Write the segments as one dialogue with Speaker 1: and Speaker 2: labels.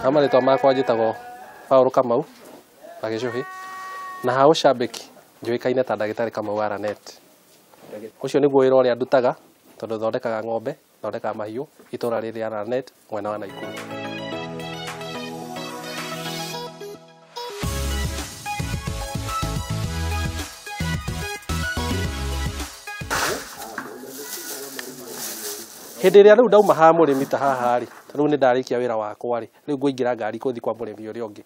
Speaker 1: Ha marĩtwa makwa njĩtagwo Paul Kamau wa Gĩcũhĩ, na ha ũcambĩki njũĩkaine ta ndagĩtarĩ Kamau wa Lanet. Ũcio nĩguo wĩra ũrĩa ndutaga tondũ thondekaga ng'ombe, thondekaga mahiũ itũra rĩrĩ rĩa Lanet mwena wa Naikuru. Hĩndĩ ĩrĩa rĩu ndauma ha mũrĩmi ta haha rĩ, rĩu nĩ ndarĩkia wĩra wakwa rĩ, rĩu ngũingĩra ngari gũthiĩ kwa mũrĩmi ũrĩa ũngĩ.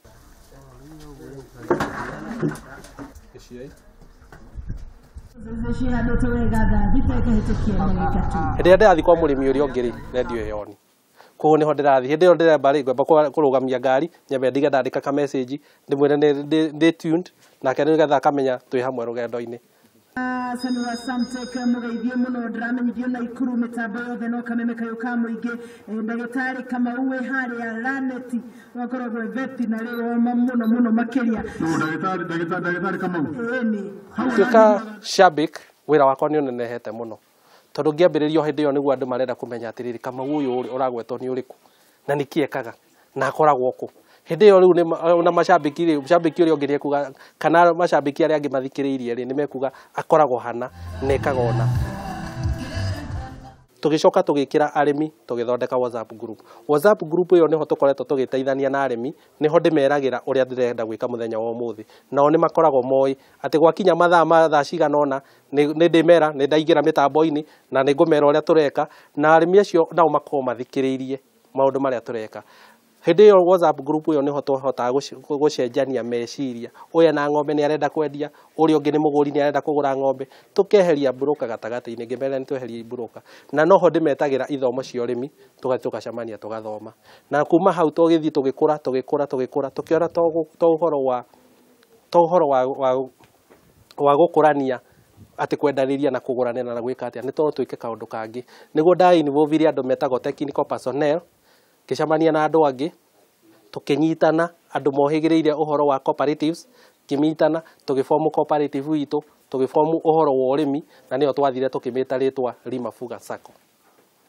Speaker 1: Hĩndĩ ĩrĩa ndĩrathiĩ kwa mũrĩmi ũrĩa ũngĩ rĩ, redio ĩyo ni. Koguo nĩho ndĩrathiĩ. Hĩndĩ ĩyo ndĩremba rĩ, ngwamba kũrũgamia ngari, nyambe ndige ndandĩka ka message, ndĩmwĩre ndĩ tuned, nake nĩgetha akamenya twĩ hamwe rũgendo-inĩ.
Speaker 2: Sanura Samtek mugeithie muno ndiramenyithio Naikuru mitambo yothe no kameme kayo ka muingi ndagitari Kamau wi haria Laneti wakoragwo veterinary woma muno muno makiria.
Speaker 3: Ndagitari Kamau
Speaker 2: ĩni
Speaker 1: tuika shabik wira wakwa ni unenehete muno tondu ngiambiririo hindi iyo niguo andu marenda kumenya atiriri Kamau uyu uragwetwo ni uriku na niki ekaga na akoragwo ku hindi iyo riu na mashabiki ri shabiki uria ungi niekuga kana mashabiki aria angi mathikiriirie ri nimekuga akoragwo hana na ekaga ona. Tugicoka tugikira arimi tugithondeka WhatsApp group. WhatsApp group iyo niho tukoretwo tugiteithania na arimi, niho ndimeragira uria ndirenda gwika muthenya wa umuthi. Nao ni makoragwo moi ati gwakinya mathaa ma thaa cigana ona ni ndimera ni ndaingira mitambo-ini na ni ngumera uria tureka na arimi acio nao makorwo mathikiriirie maundu maria tureka. Hindi iyo WhatsApp group iyo niho twahotaga gucenjania meciria. Uya na ng'ombe ni arenda kwendia, uria ungi ni muguri ni arenda kugura ng'ombe, tukeheria broker gatagati-ini, ngimera ni tweheria broker. Na noho ndimetagira ithomo cia urimi, tugathi tugacemania tugathoma. Na kuma hau tugithii tugikura tugikura tugikura tukiona to uhoro wa to uhoro wa gukurania ati kwendaniria na kuguranira na gwika atia ni to twike kaundu kangi. Niguo nda involve andu metagwo technical personnel, ngĩcemania na andũ angĩ tũkĩnyitana, andũ mohĩgĩrĩire ũhoro wa cooperatives, ngĩnyitana tũgĩbomu cooperative itũ, tũgĩbomu ũhoro wa ũrĩmi na nĩyo twathire tũkĩmĩta rĩtwa Limafuga Sacco.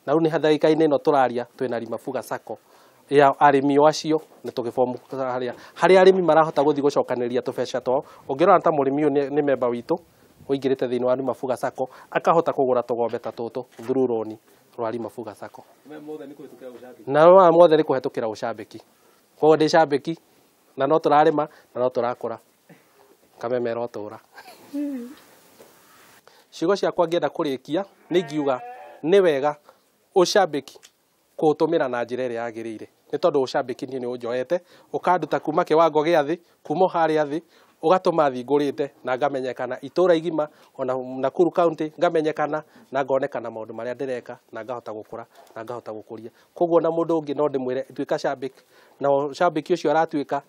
Speaker 1: Na rĩu nĩ ndagĩka-inĩ ĩno tũraria twĩna Limafuga Sacco ya arĩmi o acio na tũgĩbomu harĩa arĩmi marahota gũthiĩ gũcokanĩrĩria tũbeca twao. Ũngĩrora ta mũrĩmi ũyũ nĩ memba witũ ũingĩrĩte thĩinĩ wa Limafuga Sacco akahota kũgũra tũgombe ta tũtũ through loan rwa Limafuga Sacco. Na maya mothe nĩ kũhetũkĩra ũcambĩki. Koguo ndĩ cambĩki na no tũrarĩma na no tũrakũra. Kameme ĩrotũra. Ciugo ciakwa ngĩenda kũrĩkia nĩ ingiuga nĩ wega ũcambĩki kũũtũmĩra na njĩra ĩrĩa yagĩrĩire. Nĩ tondũ ũcambĩki niĩ nĩ ũnjoete ũkanduta kuma kĩwango gĩa thĩ, kuma harĩa thĩ ũgatũma thingũrĩte na ngamenyekana itũra igima ona Nakuru County ngamenyekana na ngonekana maũndũ marĩa ndĩreka na ngahota gũkũra na ngahota gũkũria. Koguo na mũndũ ũngĩ no ndĩmwĩre tuĩka shabiki, na shabiki ũcio aratuĩka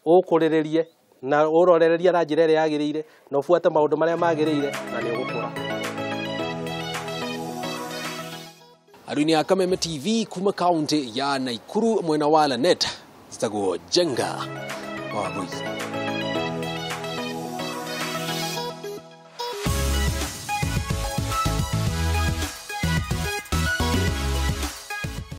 Speaker 1: ũkũrĩrĩrie na ũrorererie na njĩra ĩrĩa yagĩrĩire na ũbuate maũndũ marĩa magĩrĩire na nĩ ũgũkũra.
Speaker 4: Aruini a Kameme TV kuma kaunti ya Nakuru mwena wa Lanet, zitagwo Jenga wa Boys.